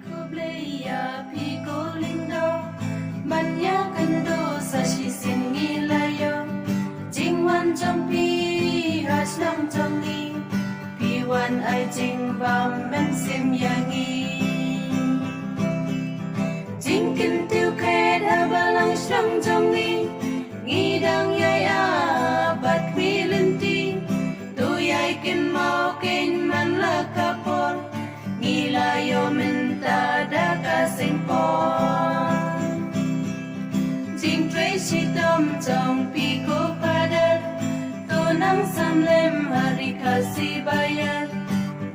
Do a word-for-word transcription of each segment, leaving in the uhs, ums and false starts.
Khublei ïa phi ko lyngdoh, ban ïakynduh sa shisien ngi la ïoh jingwan jong phi ha shnong jong ngi. Phi wan ai jingbam mynsiem ïa ngi. Jingkyntiew khet ha balang shnong jong ngi, ngi dang ïai ap bad khmih lynti. To ïai kynmaw keiñ man la ka por, ngi la ïoh mynta da ka seng por. Jingtrei shitom jong phi ko Father, to nang sam lem ha ri Khasi baïar.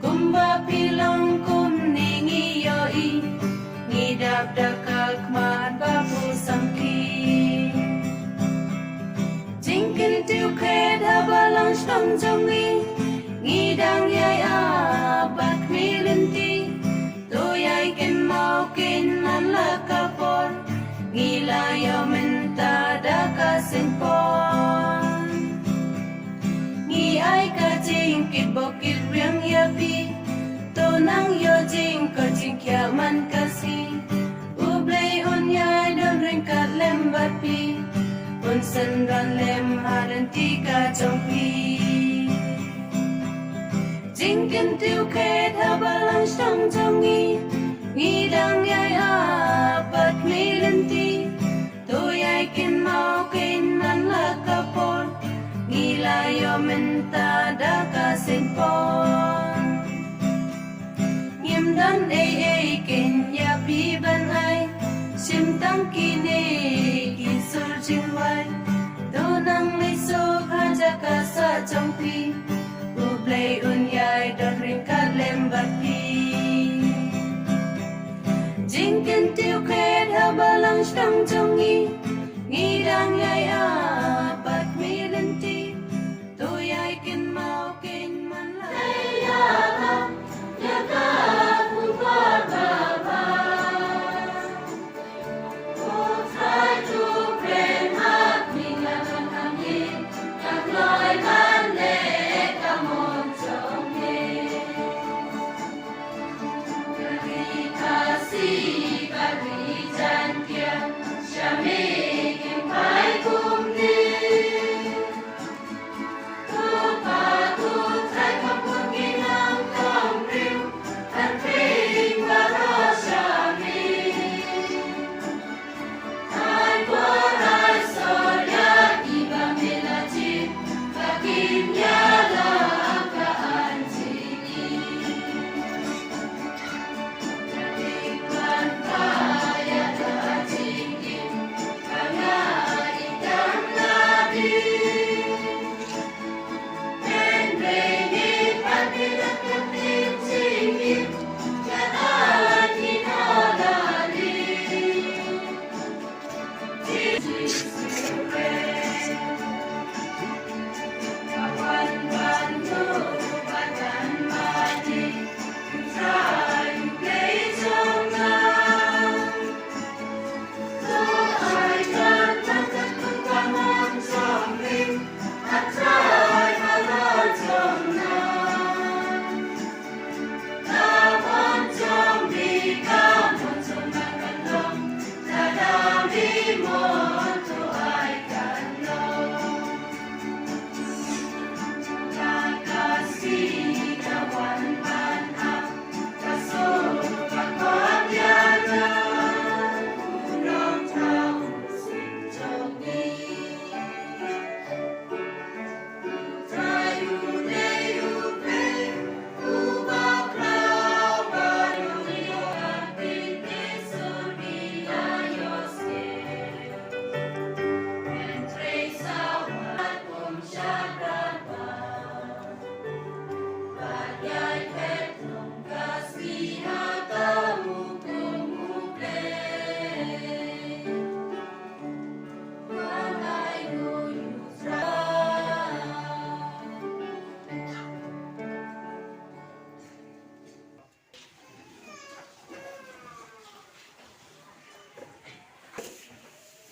Kumba phi long kumne ngi ïohi, ngi dap da ka khmat ba phu samrkhie. Jingkyntiew khet ha balang shnong jong ngi, ngi dang ïai ap bad khmih lynti. To ïai kynmaw keiñ man la ka por, ngi la ïoh mynta da ka seng por. Ngi ai ka jingkitbok kitriang ïa phi, to nang ïoh jingkoit jingkhiah man ka sngi. U Blei un ïai don ryngkat lem bad phi, un synran lem ha lynti ka jong phi. Jingkyntiew khet ha balang shnong jong ngi, ngi dang ïai ap bad khmih lynti. To ïai kynmaw keiñ man la ka por, ngi la ïoh mynta da ka seng por. Ngim don ei ei keiñ ïa phi ban ai, shim tang kine ki sur jingwai. To nang leit suk ha jaka sah jong phi, U Blei un ïai don ryngkat lem bad phi. Jingkyntiew khet ha balang shnong jong ngi, ngi dang ïai ap bad khmih lynti. To ïai kynmaw keiñ man la.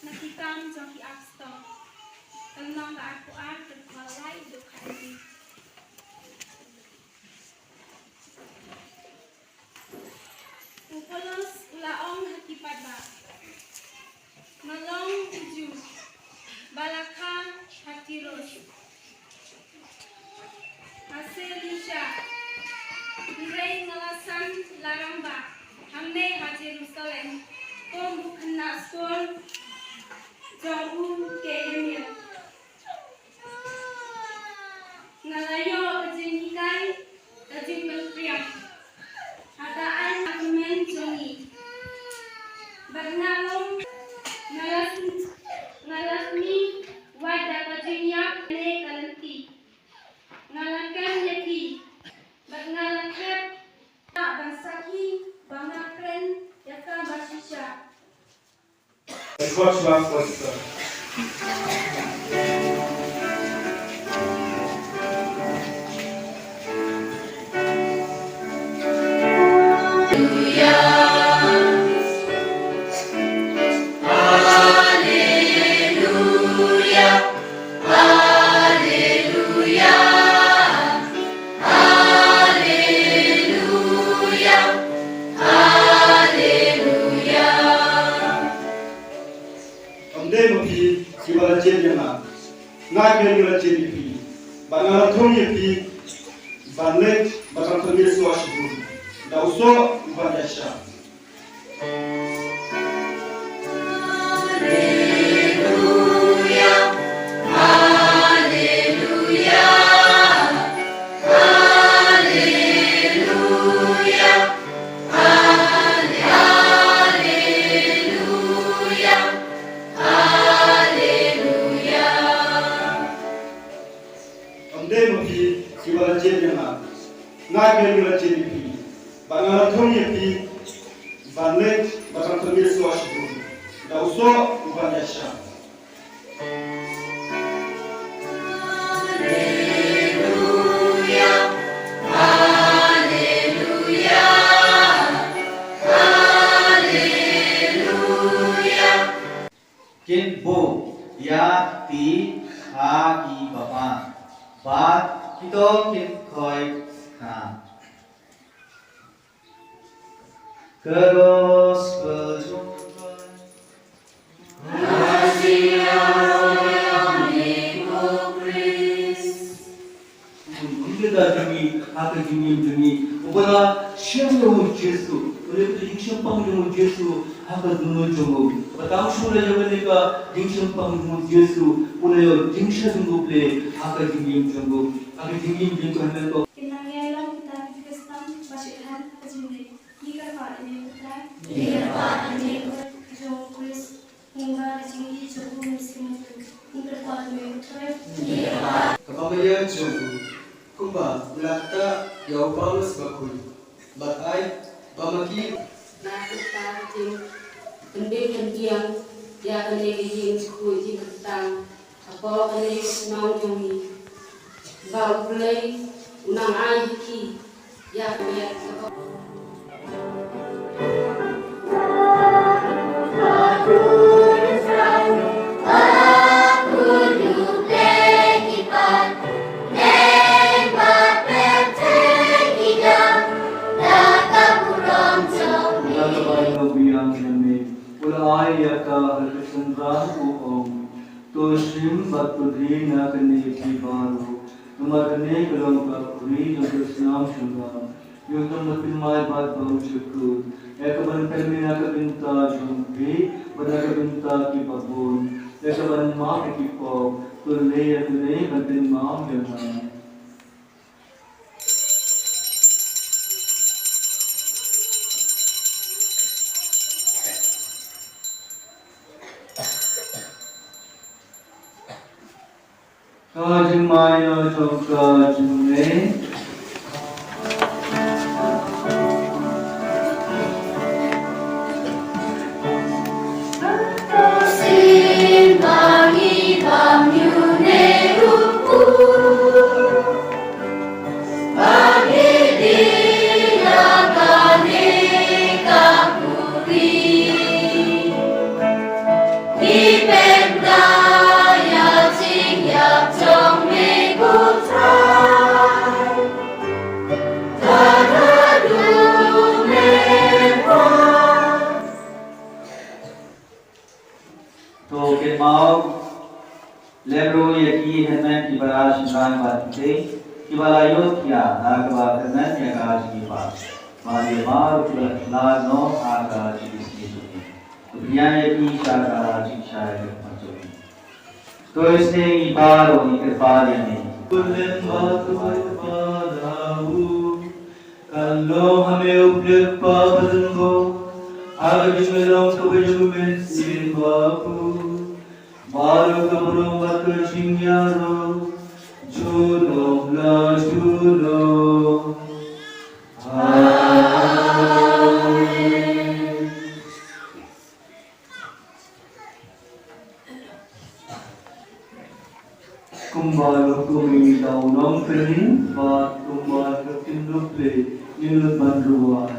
Na ki kam jong ki apostol. Lynnong ba arphew ar, dkhot lai haduh khathynriew. U Paulus u la ong ha ki paidbah, nga long u Jiw ba la kha ha Tirus. Ha Selisia, hynrei nga la san la rangbah hangne ha Jerusalem kum u khynnah skul jong u Kemia. Nga la ïoh ka jinghikai ka jingpynpriang ha ka aiñ ka kmen jong ngi. Bad nga long, nga la sn-, nga la sni wat da ka jingïap ne ka lynti. Nga la kem ïa ki bad nga la thep ban sakhi ba nga kren ïa ka ba shisha. Ym dei ma phi kiba la jied ïa nga, nga keiñ nga la jied ïa phi. Bad nga la thung ïa phi ban leit bad ban pynmih shuwa shibun da u soh uban ïaishah. Ym dei ma phi kiba la jied ïa nga, nga keiñ nga la jied ïa phi. Bad nga la thung ïa phi ban leit bad ban pynmih shuwa shibun da u soh uban ïaishah. Kin buh ïa ki ha ki bapang bad kito kin khoi skhem. Ka gospel jong u Trai. Kum u kyrdan jong ngi ha ka jingim jong ngi, uba la shem ïa u Jisu, u la ïoh ka jingshemphang jong u Jisu ha ka jingim jong u. Ba tang shuh la ïoh kane ka jingshemphang jong u Jisu, u la ïoh jingshah jong u Blei ha ka jingim jong u. Ha ka jingim jong u, ha ka Kin nang ïai long kita ki Khristan ba shait ha ka jingim. Ngi kyrpad ïa me ko Trai. Ngi kyrpad ïa me ko Trai. Jong u Khrist, kumba ka jingïeit jong u mynsiem. Ngi kyrpad ïa me ko Trai. Ngi kyrpad. Kaba ma ïa jong u, kumba u la ktah ïa u Paulus bakhuid. Bad ai ba ma ki. Na kata ka jingpynbeit pynbiang ïa kane ka jingkyrkhu jingkyrtang. Hapoh kane ka shnong jong ngi, ba U Blei u nang ai ha ki ïa ka met ka. Ïa ka bai ka biang ïa me, u la ai ïa ka ha ka synran u ong. To shim bad to die na kane phi baroh, namar kane ka long ka khuri jong ka snam shylla, ïa ka ban pynmai bad ban jukut, ïa ka ban pynmih na ka bynta jong phi bad na ka bynta kiba bun, ïa ka ban map ïa ki pop. To leh ïa kane ban pynmap ïa nga. Ka jingma ïa jong ka jingim. Lem ruh ïa ki hynmen ki para shynrang bad ki tei kiba la ïoh thiah ha kaba kyrmen ïa ka jingïaphad. Bad ïa baroh kiba la khlad noh ha ka jingïaseng jong ngi. To pynïaid ïa ki sha ka jingshai ka khmat jong ngi. To ïaseng ngi baroh ngi kyrpad ïa ngi. Lem bad to kyrpad ha u. Kan long ha me U Blei Kpa badonbor, ha ka jingïalong kaba jong U Mynsiem Bakhuid. Baroh ka burom bad ka jingïaroh junom la junom. Amen. Kumba la hukum ïa ngi da u nongpynim, bad kumba ka ktien U Blei, ngin lut ban duwai.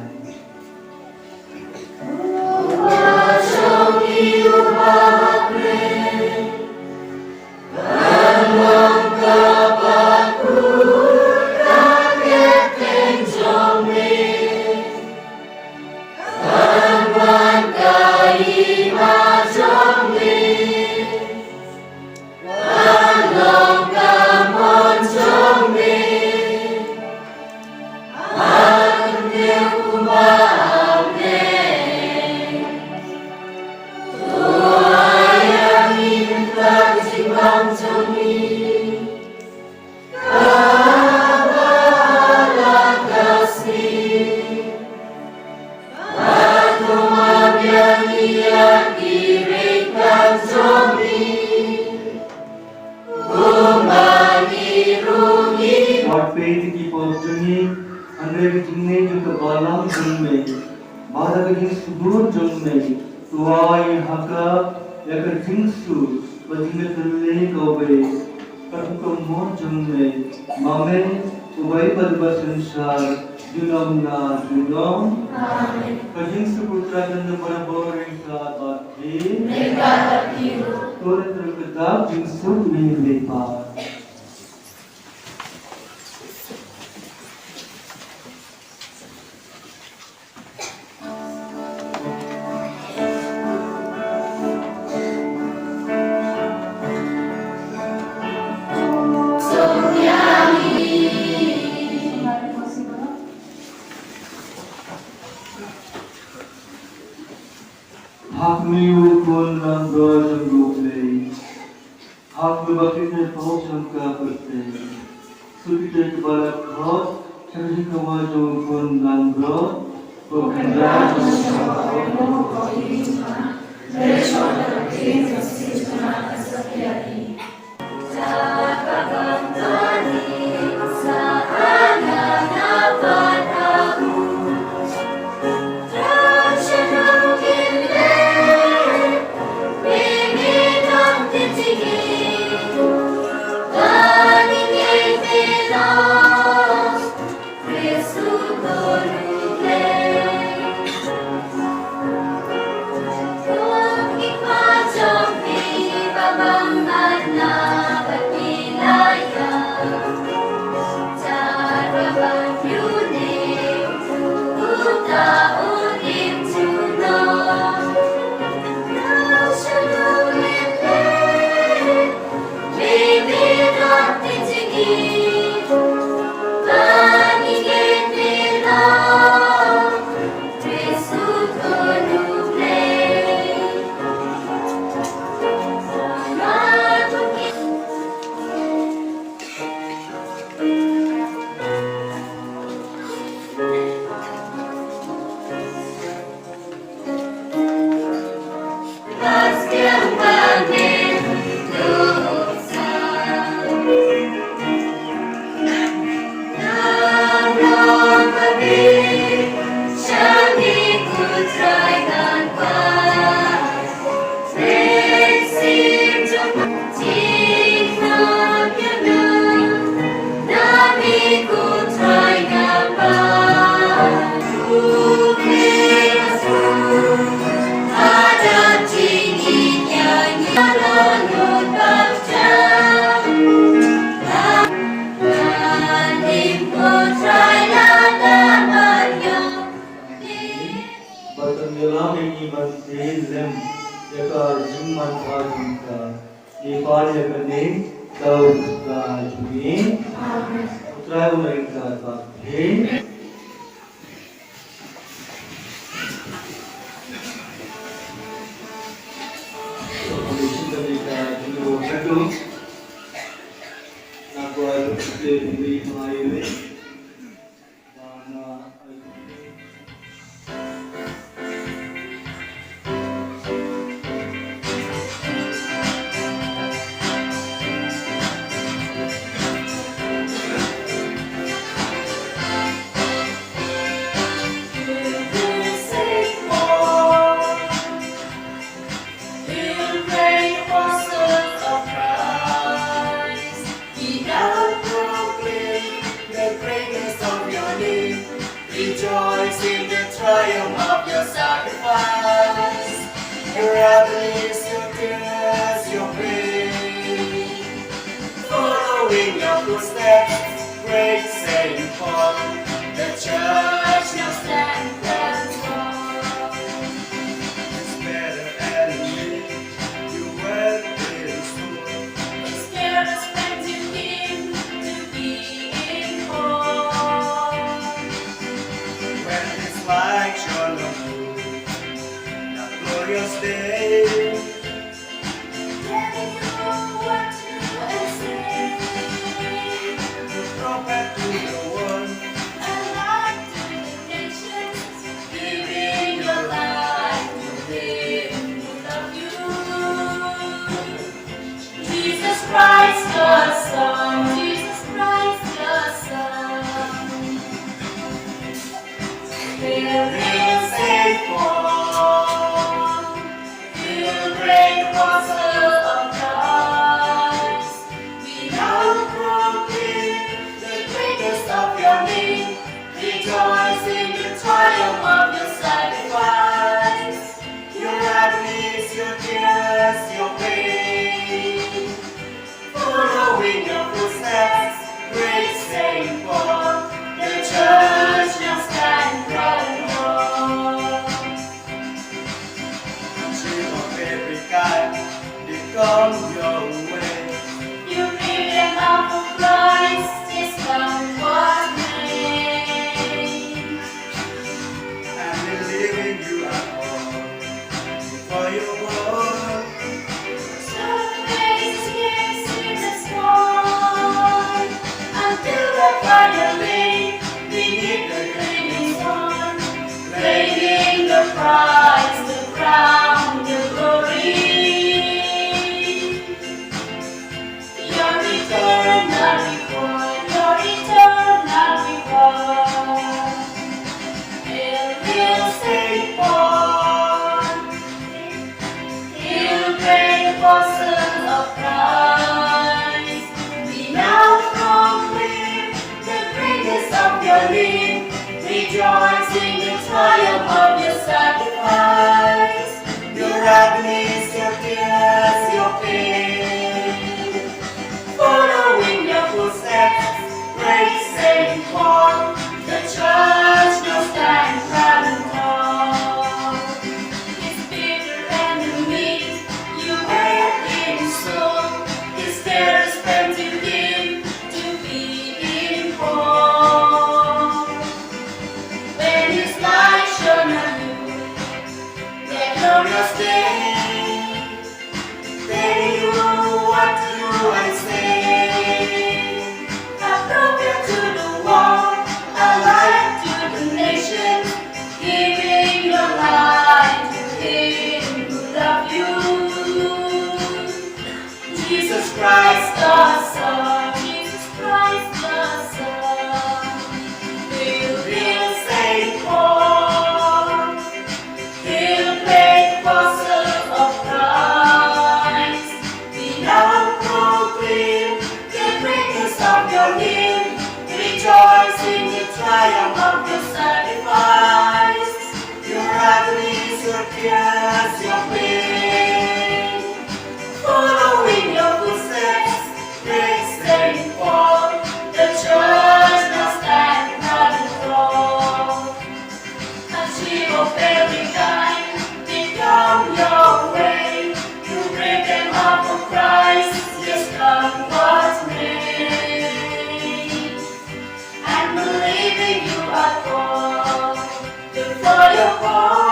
Wat peit ki pop jong ngi, hynrei ka jingneng jong ka balang jong me, bad ka jingsubur jong me, to ai ha ka ïa ka jingsuk bad jingïatylli kawei, katkum ka mon jong me, ma me, uba i bad uba synshar, junom la junom. Amen. Ka jingsuk U Trai kan don barabor ryngkat bad phi. Ryngkat bad phi ruh. To ngin ïa ka dak jingsuk U Blei Kpa. Ha khmih, U Khun langbrot jong U Blei. Ha khmih, ba kine pau jong ka pyrthei. Shu kine kiba la khot sha ka jingkawei jong U Khun langbrot. Ko Kynrad jong ka pyrthei, Bad kan ïalam ïa ngi ban tei lem. Ïa ka jingmantha jong ka, ngi pan ïa kane da u Trai jong ngi. Amen. U Trai un ïa ka, ka phi. Hail, great apostles of Christ, we now proclaim the greatness of your name. Rejoice in the triumph of your sacrifice. Your agonies, your tears, your pain. Following your footsteps, great Saint Paul, the church now stands and tall. His better enemy, you were in store. His careless friend you came to be in awe. When his light shone on you, that glorious day, telling you what to do and say. A prophet to the world, a light to the nations, giving your life to him who loved you. Jesus Christ, your Son, Jesus Christ, your Son. Hail, hail, Saint Paul. Hail, great apostle of Christ. We now proclaim the greatness of your name. Rejoice in the triumph of your sacrifice. Your agonies, your tears, your pain. Following your footsteps, great Saint Paul, the church now stand proud and tall. Children of every kind, they come your way. You bring them out of Christ, his comfort may. And believing you are all for your work. Some faces against you the scorn, until that final day, beneath the gleaming sun, claiming the prize, the crown, the glory. Your eternal reward, your eternal reward. Hail, hail, Saint Paul. Hail, great apostle of Christ. We now proclaim the greatness of your name, rejoicing in triumph of your sacrifice. Your agonies, your tears, your pain. Following your footsteps, great Saint Paul, the church now stands proud and tall. His bitter enemy, you were in soul, his tears spent in him to be in Paul. When his light shone on you, that glorious day, telling you what to do and say. A prophet to the world, a light to the nations, giving your life to him who loved you. Jesus Christ, your Son, Jesus Christ, your Son. Hail, hail, Saint Paul. Hail, great apostle of Christ. We now proclaim the greatness of your name, rejoicing in triumph of your sacrifice. Your agonies, your tears, your pain. Following your footsteps, great Saint Paul, the church now stands proud and tall. A chief of every kind, they come your way. You are called to fire for